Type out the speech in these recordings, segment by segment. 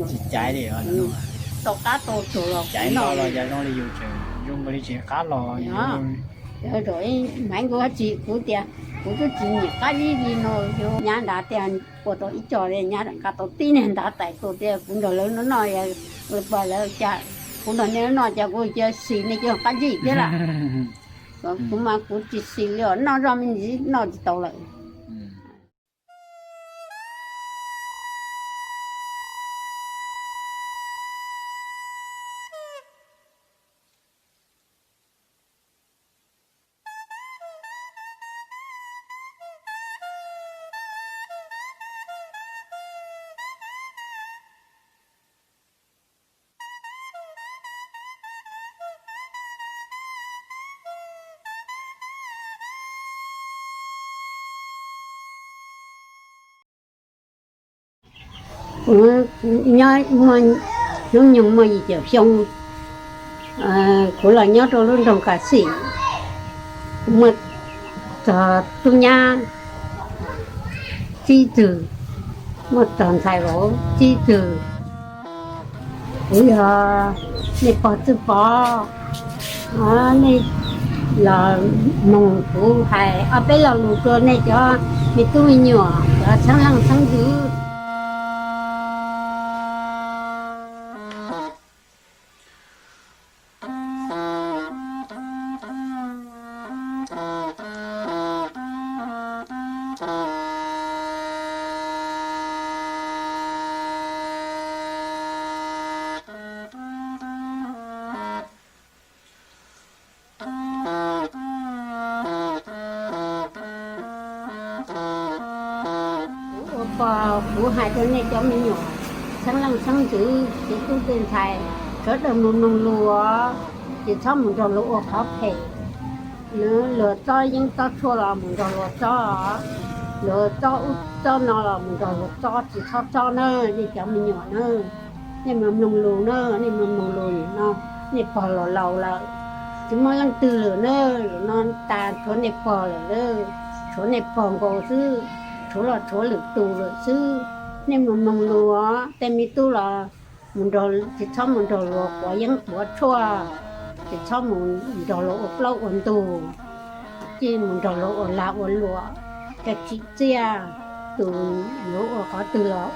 Tsis caiv li, tau qab tau tsuag los caiv no los yog zoo li yus tseem zoo nkaus li tsis qab los. Maiv Nkauj Hab Tsi, kuv tias kuv twb tsis nyiam qab zib li no, yog nyab nrad tias ua tau ib co li, nyab nqa tau tib niag ntav tais tus tias kuv nrog lawv noj noj, lawv pom lawv cas kuv nrog nej noj cas kuv cia xis nej cov qab zib thiab lawm. Kuv mas kuv tsis xis li os, noj zoj me ntsis noj tsis tau lawm. Kuv nyob muaj hnub nyoog muaj yim caum xyoo, kuv los nyob rau lub nroog Kav Xim, muaj txog tub nyab tsib tug, muaj txog ntxhais vauv tsib tug. Kuv yog nej pog Txwj Pov, nej los mloog kuv hais ob peb lo lus rau nej cov me tub me nyuam, cov xeeb leej xeeb ntxwv. Kuv ua pog kuv hais rau nej cov me nyuam xeeb leej xeeb ntxwv, tej tub tej ntxhais, sawv daws mus mloog lus, ces txhob mus nrog luag ua qhov phem. Luag txob yeeb txob tshuaj los mus nrog luag txob, luag txob ub txob no los mus nrog luag txob, tsis txhob txob na, nej cov me nyuam na. Nej mus mloog lus na, nej mus mloog lus no, nej pog los laus lawm, tsis muaj leej twg lawm na, zaum no tas tshuav nej pog lawm, tshuav nej pog nkaus xwb, tshuav los tshuav lwm tus lawm xwb. Nej mus mloog lus, tej me tub los mus nrog, tsis txhob mus nrog luag quav yeeb quav tshuaj, tsis txhob mus nrog luag ua plaub ua ntug, tsis mus nrog luag ua lag ua luam, tsis tsim txiaj, tus yuav ua qhov twg los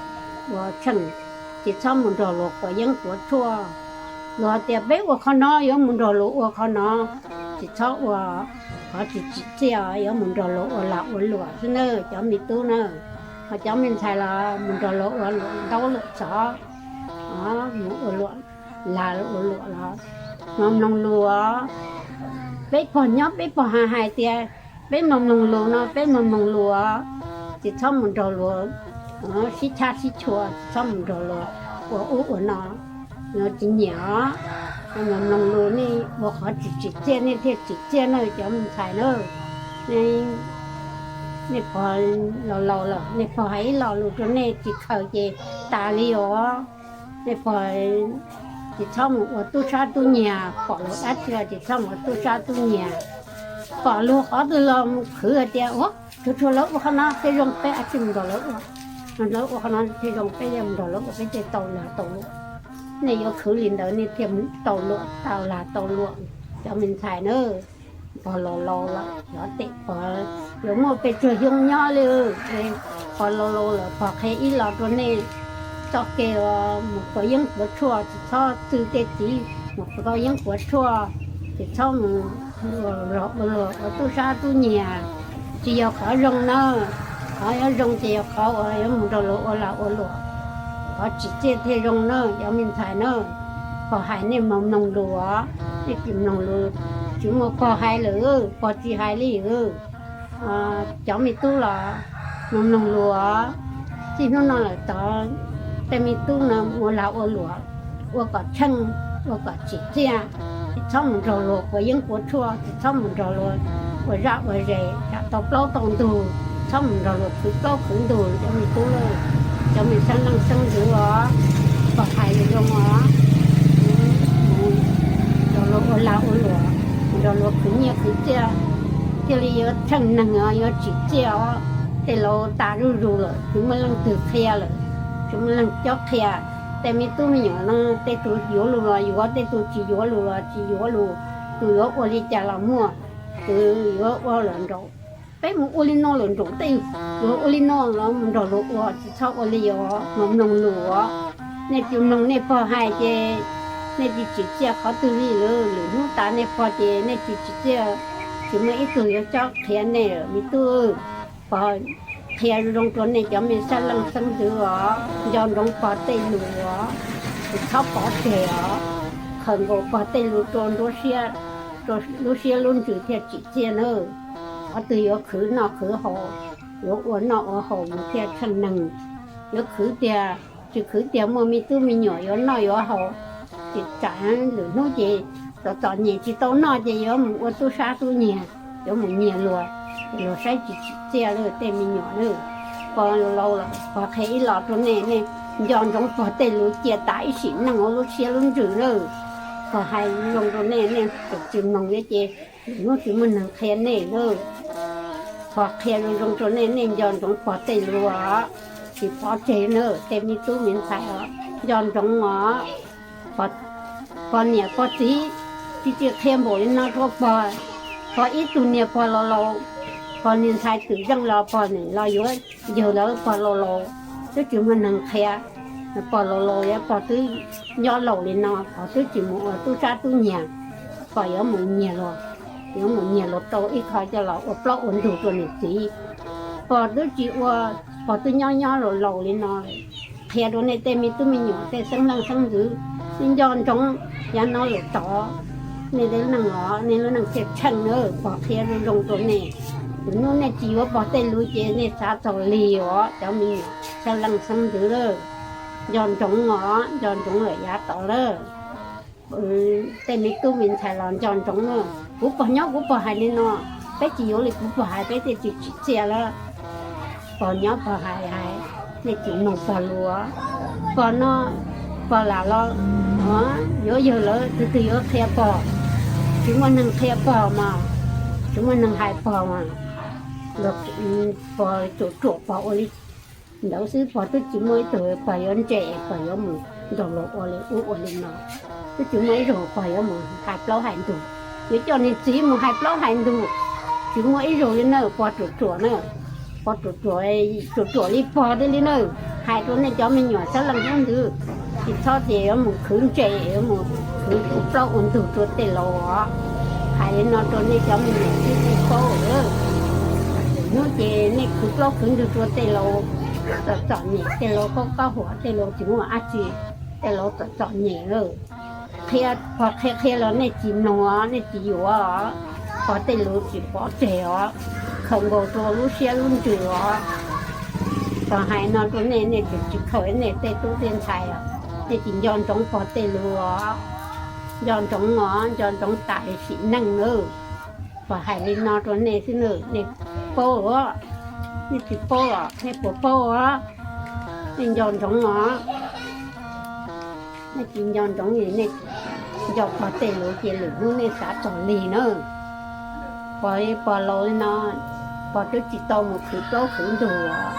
ua tsheej, tsis txhob mus nrog luag quav yeeb quav tshuaj. Luag tias peb ua qhov no yuav mus nrog luag ua qhov no, tsis txhob ua qhov tsis tsim txiaj, yuav mus nrog luag ua lag ua luam xwb na cov me tub na. Ho cov me ntxhais los mus nrog luag ua luam ntaub luam xov, mus ua luam lag ua luam los mloog mloog lus. Peb pog nyob peb pog hais hais tias peb mloog mloog lus no, peb mloog mloog lus, tsis txhob mus nrog luag sib chab sib chua, tsis txhob mus nrog luag ua ub ua no, luag tsis nyiam os. Mloog mloog lus nej ua qhov tsis tsim txiaj nej thiaj tsim txiaj na cov me ntxhais na. Nej pog laus laus lawm, nej pog hais ib lo lus rau nej tsis khaws ces tas li os. Nej pog tsis txhob mus ua tub sab tub nyiag, pom luag dab tsi los tsis txhob mus ua tub sab tub nyiag. Pom luag qhov twg los mus khwv hais tias ua, tsuag tsuag lawv ua qhov no thiaj zoo peb, ab tsi mus nrog lawv ua, lawv ua qhov no thiaj zoo peb, mus nrog lawv ua peb thiaj tau lag tau luam. Nej yuav khwv li ntawd nej thiaj tau luam, tau lag tau luam. Cov me ntxhais na, pog laus laus lawm, cov tej pog yuav muaj pes tsawg xyoo nyob li, pog laus laus lawm pog qhia ib lo rau nej. Txoj kev mus quav yeeb quav tshuaj, tsis txhob txwj tej txiv mus quav yeeb quav tshuaj, tsis txhob mus ua luag ua tub sab tub nyiag, tsis yog qhov zoo na. Qhov yuav zoo ces yog qhov uas yuav mus nrog luag ua lag ua luam, qhov tsim txiaj thiaj zoo na cov me ntxhais na. Pog hais nej mloog mloog lus, nej tsis mloog lus, tsis muaj pog hais lawm, pog tsis hais li. Cov me tub los mloog mloog lus, txij hnub no lawm tod tej me tub no ua lag ua luam, ua kom tsheej, ua kom tsim txiaj, tsis txhob mus nrog luag quav yeeb quav tshuaj, tsis txhob mus nrog luag ua zaj ua zes, tsam tau plaub tau ntug, txhob mus nrog luag khwv plaub khwv ntug cov me tub, cov me xeeb leej xeeb ntxwv os. Pog hais zoo os, nrog luag ua lag ua luam, nrog luag khwv nyiaj khwv txiaj, thiaj li yuav tsheej neeg os, yuav tsim txiaj os. Tej laus tas zuj zus lawm, tsis muaj leej twg qhia lawm, tsis muaj leej cob qhia. Tej me tub me nyuam no, tej tus yuav lus los yuav, tej tus tsis yuav lus los tsis yuav lus. Tus yuav ua li cas los muaj, tus yuav ua los nraum. Peb mus ua li no lawm nraum tej, yuav ua li no los mus nrog luag ua, tsis txhob ua li os, mloog lus os. Nej tsis mloog nej pog hais ces nej tsis tsim txiaj qhov twg li lawm. Lwm hnub tas nej pog ces nej tsis tsim txiaj, tsis muaj ib tug yuav cob qhia nej lawm me tub. Pog qhia zoo rau nej cov me xeeb leej xeeb ntxwv os, nco ntsoov pog tej lus os, tsis txhob pov tseg os. Khaws nkaus pog tej lus rau nruab siab, rau lub siab lub ntsws thiaj tsim txiaj nawb. Qhov twg yuav khwv noj khwv haus, yuav ua noj ua haus mus thiaj tsheej neeg. Yuav khwv tiag, tsis khwv tiag muaj me tub me nyuam yuav noj yuav haus, tsis tsam lwm hnub ces txom txom nyem tsis tau noj ces yuav mus ua tub sab tub nyiag, yuav mus nyiag luag, luag saib tsis tsim txiaj lawm tej me nyuam lawm. Pog laus los pog qhia ib los rau nej, nej nco ntsoov pog tej lus cia tas ib sim neej ua lub siab lub ntsws lawm. Pog hais zoo rau nej, nej tsis mloog thiab ces lwm hnub tsis muaj neeg qhia nej lawm. Pog qhia zoo zoo rau nej, nej nco ntsoov pog tej lus os, tsis pov tseg na tej me tub me ntxhais os, nco ntsoov os. Pog niam pog txiv tsis tsis qhia npaum li no rau pog. Pog ib tug niag pog laus laus, pog niag ntxhais twm zeej los pog niam los yuav yawg lawm, pog laus laus twb tsis muaj neeg qhia. Pog laus laus yuav pog twb nyob laus li no, pog twb tsis mus ua tub sab tub nyiag, pog yuav mus nyiag luag, yuav mus nyiag luag tau ib qho coj los ua plaub ua ntug rau niam txiv. Pog twb tsis ua, pog twb nyob nyob laus laus li no. Qhia rau nej tej me tub me nyuam tej xeeb leej xeeb ntxwv, nej nco ntsoov yav no lawm tod, nej lub neej os, nej lub neej thiaj tsheej na. Pog qhia zoo zoo rau nej, lwm hnub nej tsis yuav pog tej lus ces nej xav txog lig os cov me nyuam xeeb leej xeeb ntxwv lawm. Nco ntsoov os, nco ntsoov lawm yav tod lawm. Tej me tub me ntxhais los nco ntsoov na. Kuv pog nyob kuv pog hais li no, peb tsis yuav li kuv pog hais peb thiaj tsis tsim txiaj lawm. Pog nyob pog hais hais, nej tsis mloog pog lus. Pog no, pog lam los yuav yawg lawm, twg twg yuav qhia pog? Tsis muaj neeg qhia pog mas, tsis muaj neeg hais pog mas, pog ruam ruam pog ua li ntawd xwb, pog twb tsis muaj ib tug pog yuav ntse, pog yuav mus nrog luag ua li ub ua li no. Twb tsis muaj ib zaug pog yuav mus hais plaub hais ntug, yuav coj niag txiv mus hais plaub hais ntug. Tsis muaj ib zaug li na, pog ruam ruam na. Pog ruam ruam, ruam ruam li pog thiaj li na. Hais rau nej cov me nyuam xeeb leej xeeb ntxwv, tsis txhob tias yuav mus khwv ntse, yuav mus khwv ua plaub ua ntug rau tej laus os. Hais li no rau nej cov me nyuam thiaj paub lawm. Lwm hnub ces nej khwv plaub khwv ntug rau tej laus, txom txom nyem tej laus, qab qab huam tej laus tsis muaj dab tsi, tej laus txom txom nyem lawm. Qhia, pog qhia qhia los nej tsis mloog os, nej tsis yuav os. Pog tej lus tsis pov tseg os, khaws nkaus rau lub siab lub ntsws os. Pog hais no rau nej, nej tsis tsis khaws nej tej tub tej ntxhais os, nej tsis nco ntsoov pog tej lus os. Nco ntsoov os, nco ntsoov tas li sim neej nawb. Pog hais li no rau nej xwb nawb, nej paub os, nej tsis paub os, nej puas paub os? Nej nco ntsoov os. Nej tsis nco ntsoov, nej nco pog tej lus ces lwm hnub nej xav txog lig na. Pog, pog laus li no, pog twb tsis tau mus khwv plaub khwv ntug os.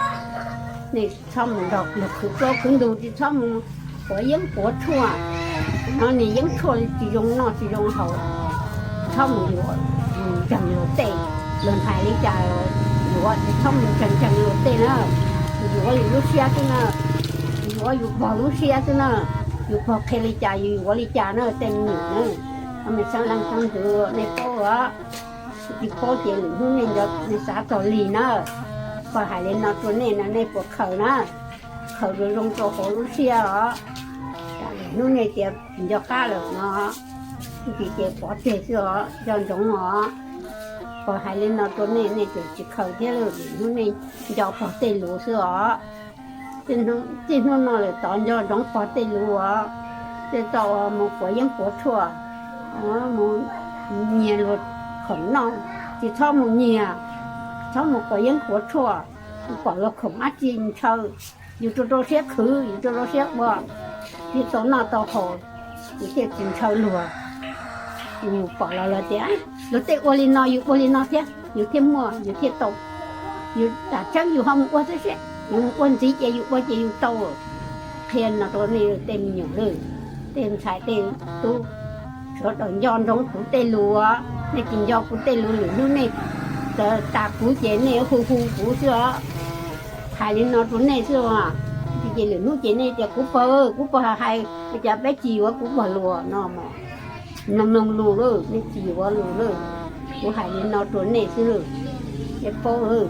Nej txhob mus nrog luag khwv plaub khwv ntug, tsis txhob mus quav yeeb quav tshuaj. No niag yeeb tshuaj tsis zoo noj tsis zoo haus, txhob mus yuav ntseeg luag tej. Luag hais li cas yuav, tsis txhob mus ntseeg ntseeg luag tej na. Yuav yus lub siab xwb na, yuav yus pog lub siab xwb na. Yus pog qhia li cas yus yuav li cas na tej me nyuam na. Cov me xeeb leej xeeb ntxwv nej paub os. Tsis paub ces lwm hnub nej nco, nej xav txog lig na. Pog hais li no rau nej no nej puas khaws na? Khaws zoo zoo rau hauv lub siab os. Lwm hnub nej tias tsis nco qab lawm no, tsis ces pov tseg xwb os, nco ntsoov os. Pog hais li no rau nej, nej tseem tsis khaws thiab lawm, lwm hnub nej nco pog tej lus xwb os. Txij hnub no lawm tod nco ntsoov pog tej lus os. Tej txoj uas mus quav yeeb quav tshuaj, mus nyiag luag khoom noj, tsis txhob mus nyiag, txhob mus quav yeeb quav tshuaj. Pom luag khoom dab tsi ntshaw, yus rau rau siab khwv, yus rau rau siab ua, thiaj tau noj tau haus, yus thiaj tsis ntshaw luag. Yus pom los luag tias luag tej ua li no yus ua li no thiab yus thiaj muaj yus thiaj tau. Yus tam tseeb yus ho mus ua xwb siab, yus mus ua ntxiv ces yus ua ces yus tau. Qhia no rau nej tej me nyuam lawm, tej ntxhais tej tub, sawv daws nco ntsoov kuv tej lus, nej tsis nco kuv tej lus lwm hnub nej tas kuv ces nej hu hu kuv xwb os. Hais li no rau nej xwb os, ces lwm hnub ces nej tias kuv pog, kuv pog hais, ua cas peb tsis yuav kuv pog lus no mog. Mloog mloog lus lawm, nej tsis yuav lus lawm. Kuv hais li no rau nej xwb, nej paub lawm.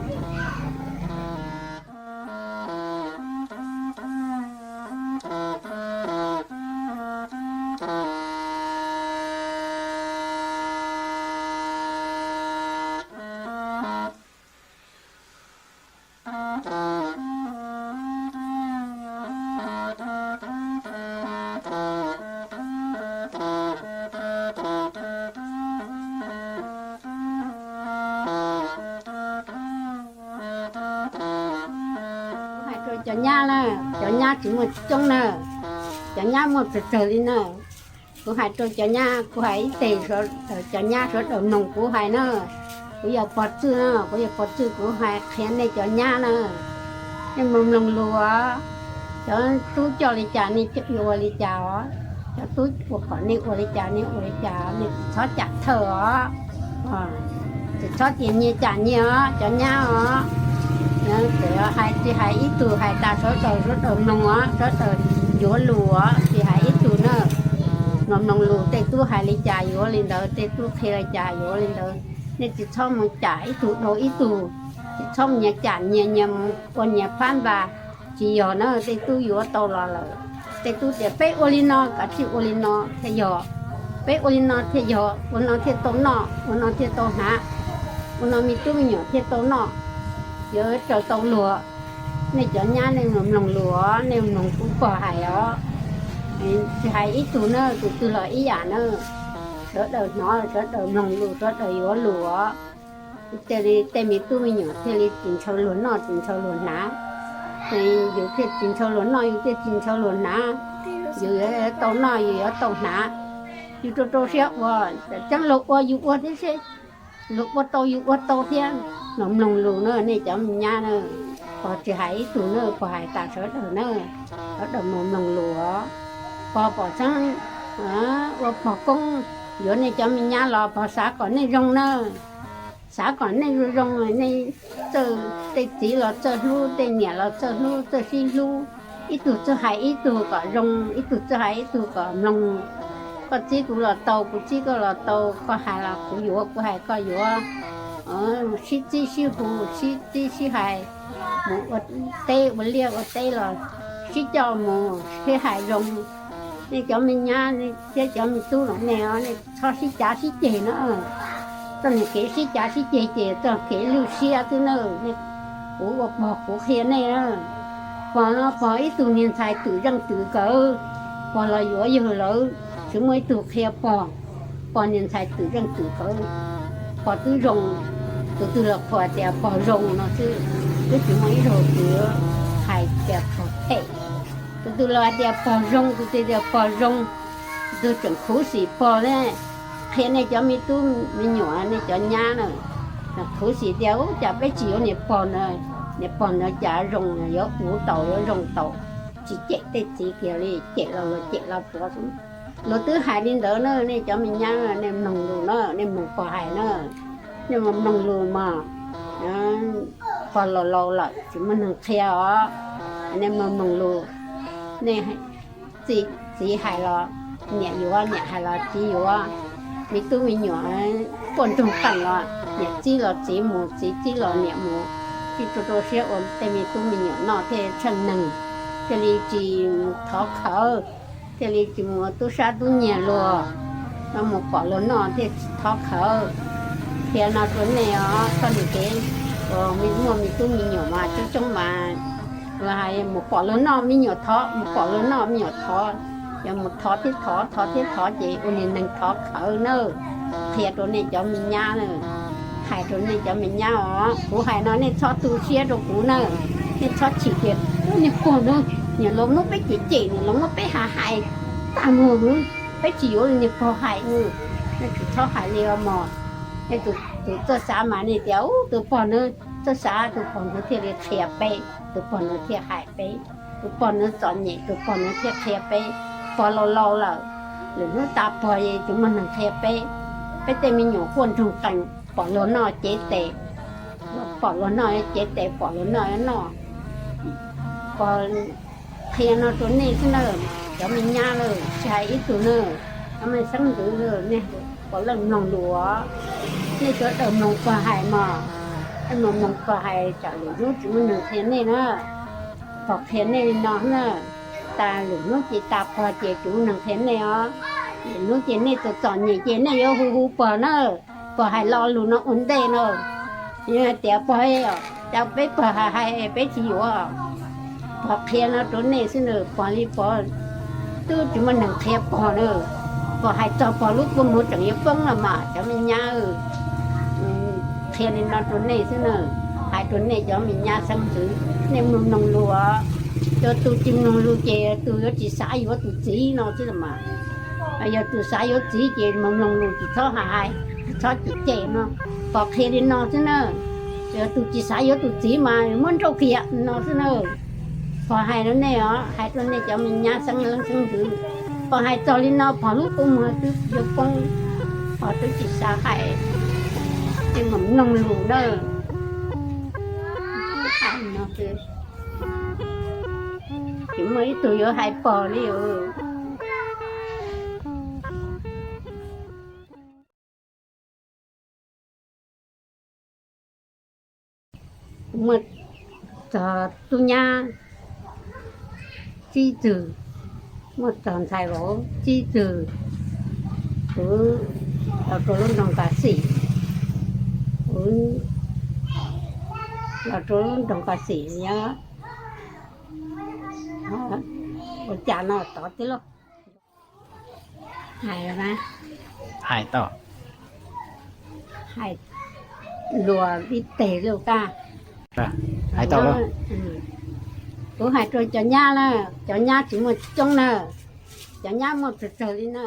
Kuv hais rau cov nyab na, cov nyab tsis muaj coob na, cov nyab muaj tsawg tsawg li na. Kuv hais rau cov nyab, kuv hais ib teg, cov nyab sawv daws mloog kuv hais na. Kuv yog pog Txwj na, kuv yog pog Txwj, kuv hais qhia nej cov nyab na. Nej mloog mloog lus os. Cov tub coj li cas nej ua li cas os. Cov tub ua kom nej ua li cas nej ua li cas, nej tsis txhob cam thawj os. Tsis txhob tias nyias cam nyias os, cov nyab os. Txawm hais tsis hais ib tug, hais tas sawv daws, sawv daws mloog os, sawv daws yuav lus os, tsis hais ib tug na. Mloog mloog lus, tej tub hais li cas yuav li ntawd, tej tub qhia li cas yuav li ntawd. Nej tsis txhob mus cam ib tug dhau ib tug, tsis txhob mus nyias cam nyias, nyias mus ua nyias phab npas. Tsis yog na, tej tub yuav tau los lawm, tej tub tias peb ua li no, kav tsij ua li no thiaj yog, peb ua li no thiaj yog, ua no thiaj tau noj, ua no thiaj tau hnav, ua no me tub me nyuam thiaj tau noj, yuav raws tau luag. Nej cov nyab nej mloog lus os, nej mloog kuv pog hais os. Tsis hais ib tug na, tus twg los ib yam na. Sawv daws hnov, sawv daws mloog lus, sawv daws yuav lus os. Thiaj li tej me tub me nyuam thiaj li tsis ntshaw luag noj, tsis ntshaw luag hnav. Yus thiaj tsis ntshaw luag noj, yus thiaj tsis ntshaw luag hnav. Yus yuav tau noj, yus yuav tau hnav. Yus rau rau siab ua, tseeb luag ua yus ua thiab seb, luag ua tau yus ua tau thiab. Mloog mloog lus na nej cov me nyab na, pog tsis hais ib tug na, pog hais tas sawv daws na, sawv daws mloog mloog lus os. Pog pom xeeb ua pog koob yuav nej cov me nyab los pog xav kom nej zoo na. Xav kom nej zoo zoo, nej txawj, tej txiv los txawj hlub, tej niam los txawj hlub, txawj sib hlub. Ib tug txawj hais ib tug kom zoo, ib tug txawj hais ib tug kom mloog. Koj txib kuv los tau, kuv txib koj los tau, koj hais los kuv yuav, kuv hais koj yuav. Sib txib sib hu, sib txib sib hais, mus ua teb ua liaj ua teb los sib coj mus sib hais zoo. Nej cov me nyab thiab cov me tub los nej, nej txhob sib cav sib ceg na. Txoj niag kev sib cav sib ceg ces txoj kev lwj siab xwb na. Kuv ua pog kuv qhia nej na. Pog no pog ib tug niag ntxhais twm zeej twm kawg, pog los yuav yawg lawm, tsis muaj ib tug qhia pog. Pog niag ntxhais twm zeej twm kawg, pog twb zoo. Tus twg los qhuas tias pog zoo no xwb, twb tsis muaj ib zaug twg hais tias pog phem. Tus twg los hais tias pog zoo, tus twg tias pog zoo, tus twg tseem khuv xim pog ne. Qhia nej cov me tub me nyuam, nej cov nyab na, khuv xim tias ub, cas peb tsis yuav niam pog na, niam pog ntawd cas zoo, yuav uv tau, yuav zoo tau. Tsis cem tej txiv kiag li, cem los luag cem los puav xwb. Luag twb hais li ntawd na, nej cov me nyab, nej mloog lus na, nej mloog pog hais na, nej mloog lus mas. Pog laus laus lawm tsis muaj neeg qhia os, nej mloog lus. Nej txiv hais los niam yuav, niam hais los txiv yuav. Me tub me nyuam quaj nroog qeej los niam txib los txiv mus, txiv txib los niam mus. Tsis rau rau siab ua tej me tub me nyuam noj thiaj tsheej neeg, thiaj li tsis mus thov khawv, thiaj li tsis mus tub sab tub nyiag luag, mus pom luag noj thiaj tsis thov khawv. Qhia no rau nej os, txoj niag kev uas muaj me tub me nyuam mas coob coob mas, luag hais mus pom luag noj me nyuam thov, mus pom luag noj me nyuam thov, yog mus thov thiab thov, thov thiab thov ces ua niag neeg thov khawv na. Qhia rau nej cov me nyab na, hais rau nej cov me nyab os, kuv hais no nej txhob tu siab rau kuv na. Nej txhob chim tias ub niag pog no, niam laus muab peb cem cem, niam laus muab peb hais hais tag mus, peb tsis yuav li niag pog hais. Nej tsis txhob hais li os mog. Nej tus txawj xav mas nej tias ub tus pog no txawj xav, tus pog no thiaj li qhia peb, tus pog no thiaj hais peb. Tus pog nws txom nyem, tus pog nws thiaj qhia peb. Pog laus laus lawm, lwm hnub tas pog es tsis muaj neeg qhia peb. Peb tej me nyuam quaj nroog qees, pom luag noj cev tes, pom luag noj cev tes, pom luag noj noj. Pog qhia no rau nej xwb na, cov me nyab na, tsis hais ib tug na, cov me xeeb ntxwv, nej puav leej mloog lus, nej sawv daws mloog pog hais mog. Nej mloog pog hais, tsam lwm hnub tsis muaj neeg qhia nej na. Pog qhia nej li no na, tas lwm hnub ces tas pog ces tsis muaj neeg qhia nej os. Lwm hnub ces nej txom txom nyem ces nej yuav hu hu pog na. Pog hais lo lus no ua ntej no, yog hais tias pog, cas peb pog hais hais peb tsis yuav. Pog qhia no rau nej xwb na, pog li pog, twb tsis muaj neeg qhia pog na. Pog hais txog pog lub kua muag tseem yuav poob los mas cov me nyab. Qhia li no rau nej xwb na, hais rau nej cov me nyab xeeb ntxwv, nej mloog mloog lus. Yog tus tsis mloog lus ces tus yuav tsis xav yuav tus txiv no xwb mas. Yog tus xav yuav txiv ces mloog mloog lus, tsis txhob hais hais, tsis txhob cem cem no. Pog qhia li no xwb na, yog tus tsis xav yuav tus txiv mas muab nrauj kiag no xwb na. Pog hais rau nej os, hais rau nej cov me nyab xeeb leej xeeb ntxwv. Pog hais txog li no pog lub kua muag twb yuav poob, pog twb tsis xav hais, ces mloog lus na. Tsis muaj ib tug yuav hais pog li os. Muaj txog tub nyab tsib txwg, muaj txog ntxhais vauv tsib txwg. Kuv los rau lub nroog Kav Xim, kuv los rau lub nroog Kav Xim os. Ua cas no tod tib lub hais, hais tau, hais luag vib teg laj kaj. Hais tau, kuv hais rau cov nyab na, cov nyab tsis muaj coob na, cov nyab muaj tsawg tsawg li na.